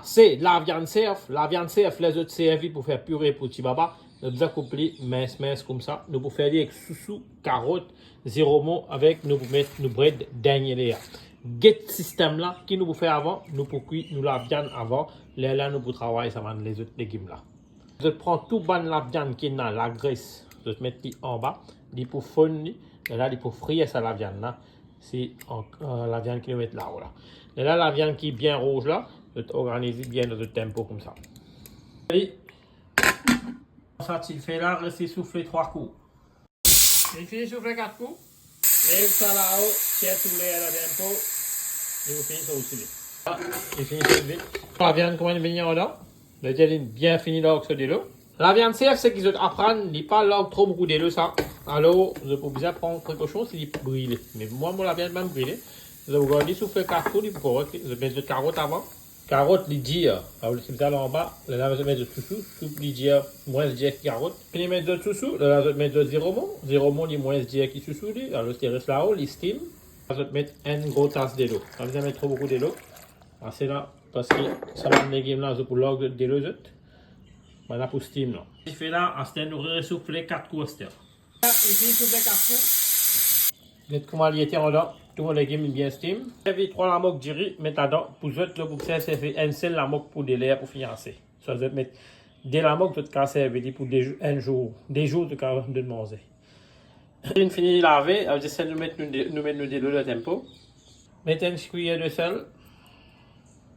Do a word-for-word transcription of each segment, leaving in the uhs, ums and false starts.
Se laviann serf. Laviann serf, ler zot servi pou fer pire pou tibaba, zot bizin koup li mins mins koumsa. Nou pou fer li ek sousou, karot, ziromon, avek nou pou met nou bred dernie ler. Get sistem la, ki nou pou fer avan, nou pou kwi nou laviann avan, lerla nou pou travay sa bann lezot legim la. Zot pran tou bann laviann ki ena lagres, zot met li anba, li pou fonn li, lerla li pou frir sa laviann la. Se an-, eh, laviann ki nou met lao la. Lerla laviann ki bien rouz la, zot organiz li bien dan zot tempo koumsa. E sa ti fer la, les li soufle trwa kou. Li fini soufle kat kou. Lev sa lao, tir tou ler la tempo. Li pou fini sorti li. Ah, li fini sorti vit. Laviann kouma li vini andan. Letel inn bien fini larg so delo. Laviann serf, seki zot aprann, li pa larg tro boukou delo sa. Alor, zot pou bizin pran prekosion si li brile. Me mwa, mo laviann pa'nn brile. Zot pou gard li soufle kat kou, li pou korek. Zot met zot karot avan. Karot, li dir. Alor, li ti bizin al anba. Lerla zot met zot sousou. Sousou, li dir, mwins dir ki karot. Fini met zot sousou. Lerla zot met zot ziromon. Ziromon, li mwins dir ki sousou, li. Alor, li res lao, li steam. Zot met enn gro tas delo. Pa bizin met tro boukou delo. Ase la, parski sa bann legim la, zot pou larg delo zot. Bann la pou steam la. Dife la, aster nou resoufle kat kou aster. Li fini soufle kat kou. Get kouma li ete andan, tou mo legim bien steam. Servi trwa lamok diri, met ladan. Pou zot, zot pou servi enn sel lamok pou de ler pou fini ase. Swa zot met de lamok, zot kav servi li pou de zour, enn zour, de zour, zot kav donn manze. Inn fini lave, aster nou met nou de-, nou met nou delo dan tempo. Met enn ti kwiyer disel.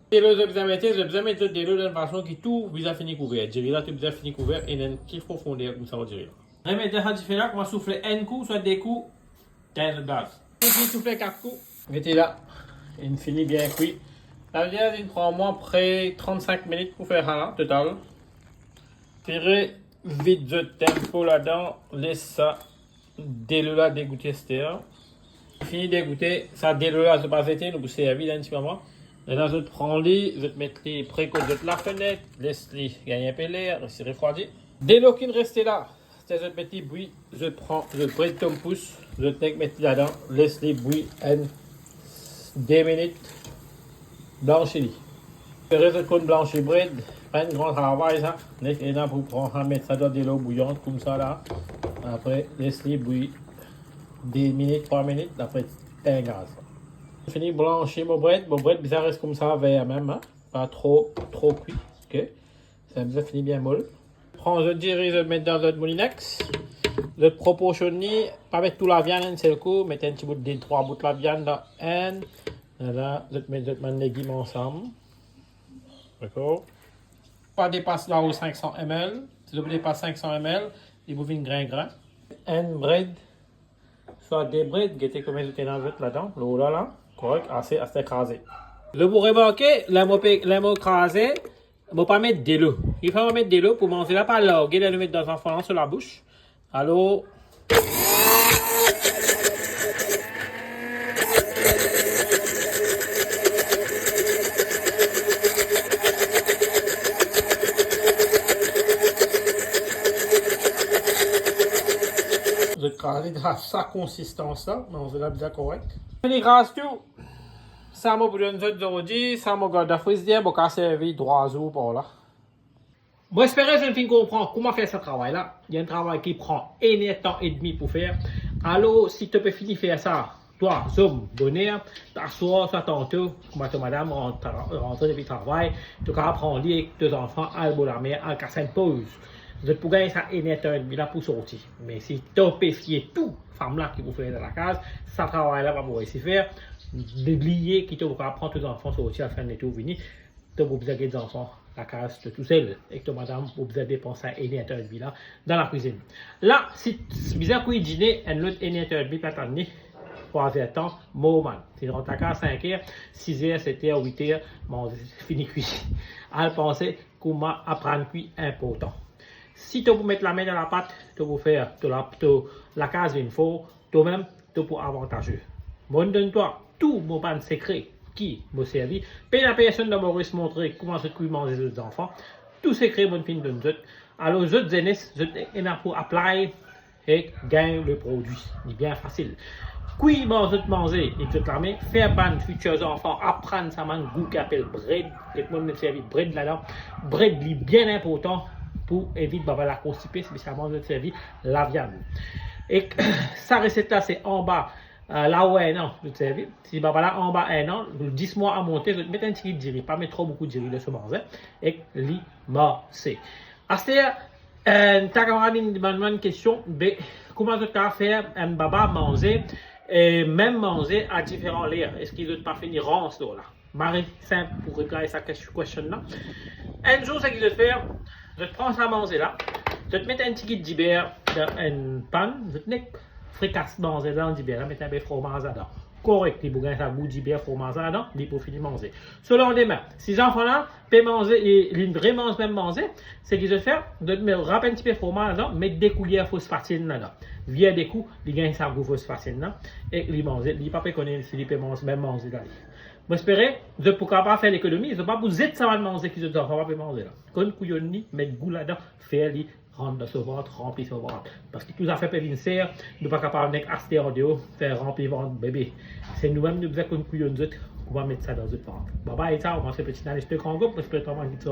Delo zot bizin mete, zot bizin met zot delo dan enn fason ki tou bizin fini kouver. Diri la tou bizin fini kouver, ena enn ti profonder koumsa lor diri la. Remet dan sa dife la, kouma soufle enn kou, swa de kou, tegn zot gaz. Inn fini soufle kat kou. Gete la, inn fini bien kwi. Laviann inn pran mwa pre trannsink minit pou fer sa la, total. Tire vid zot tempo ladan, les sa delo la degoute aster. Fini degoute, sa delo la zot pa zete, nou pou servi dan enn ti moman. Lerla zot pran li, zot met li pre kot zot lafenet, les li gagn enpe ler, les li refrwadi. Delo ki'nn reste la, aster zot met li bwi, zot pran zot bred tompous, zot nek met li ladan, les li bwi enn de minit, blansi li. Apre zot konn blansi bred, pa enn gran travay sa, nek ena pou pran sa, met sa dan delo bouyan koumsa la, apre les li bwi de minit, trwa minit, apre tegn gaz. Fini blansi mo bred, mo bred bizin res koumsa ver mem, pa tro, tro kwi, ok? Sa bizin fini bien mol. Pran zot diri, zot met dan zot moulinex. Zot proporsionn li, pa met tou laviann enn sel kou, met enn ti bout, de trwa bout laviann dan enn. Lerla zot met zot bann legim ansam. Dakor? Pa depas lao sink san M L. Si zot depas sink san M L, li pou vinn grin grin. Enn bred, swa de bred, gete konbien zot ena zot ladan, lor la la, korek, ase, aster kraze. Zot pou remarke, ler mo pe, ler mo kraze, mo pa met delo. Kifer mo met delo? Pou manze la pa large ler nou met dan zanfan la so labous. Alor, zot kapav li dan sa konsistans la, manze la bizin korek. Fini kraz tou. Sa mo pou donn zot zordi, sa mo gard dan frizider, mo kav servi trwa zour par la. Mo espere zot finn konpran kouma fer sa travay la. Li enn travay ki pran enn er tan edmi pou fer. Alor, si to pe fini fer sa, twa, zom, boner, aswar, swa tanto, kouma to madam rant-, rantre depi travay, to kav pran li ek to zanfan al bor lamer, al kas enn poz. Zot pou gagn sa enn er tan edmi la pou sorti. Me si to pe fie tou fam la ki pou fer dan lakaz, sa travay la pa pou resi fer. Bliye ki to pou kav pran to zanfan sorti al fer enn letour vini. To pou bizin get zanfan lakaz to tousel, ek to madam pou bizin depans sa enn er tan edmi la dan lakwizinn. La, si bizin kwi dine, enn lot enn er tan edmi pe atann li, trwa zer tan, normal. Si rant lakaz sink er, siz er, set er, wit er, manze fini kwi. Al panse kouma aprann kwi inportan. Si to pou met lame dan lapat, to pou fer to la-, to lakaz vinn for, to mem, to pou avantaze. Mo'nn donn twa tou mo bann sekre ki mo servi. Pena personn dan Moris montre kouma zot kwi manze zot zanfan. Tou sekre mo'nn finn donn zot. Alor zot zenes, zot ena pou apply ek gagn le prodwi. Li bien fasil. Kwi bann zot manze ek zot lame, fer bann fitir zanfan aprann sa bann gou ki apel bred. Ek mwa, mo servi bred ladan. Bred, li bien inportan pou evit baba la konstipe, spesialman zot servi laviann. Ek sa reset la, se anba, eh, lao enn an zot servi. Si baba la anba enn an, dis mwa a monte, zot met enn tigit diri, pa met tro boukou diri dan so manze, ek li marse. Aster, eh, ta kamarad inn dimann mwa enn kestion, be, kouma zot kapav fer enn baba manze, eh, mem manze a diferan ler? Eski zot pa fini rans lor la? Mari sinp pou reply sa kes-, kestion la. Enn zour, seki zot fer, zot pran sa manze la, zot met enn tigit diber dan enn pann, zot nek frikas manze dan diber la, met enpe fromaz ladan. Korek, li pou gagn sa gou diber, fromaz ladan, li pou fini manze. So landime, si zanfan la pe manze, e li remanz mem manze, seki zot fer, zot met, rap enn tipe fromaz ladan, met de kouyer fosfatinn ladan. Vir de kou, li gagn sa gou fosfatinn la, e li manze, li pa pe kone si li pe manz mem manze la li. Mo espere zot pou kapav fer lekonomi, zot pa pou zet sa bann manze ki zot zanfan pa pe manze la. Konn kouyonn li, met gou ladan, fer li rant dan so vant, ranpli so vant. Parski tou zafer pe vinn ser, nou pa kapav nek aste andeor, fer ranpli vant bebe. Se nou mem nou bizin konn kouyonn zot, kouma met sa dan zot vant. Bye bye, ciao, mwa se Petit Nani, se gran group, mo espere twa bann ki ti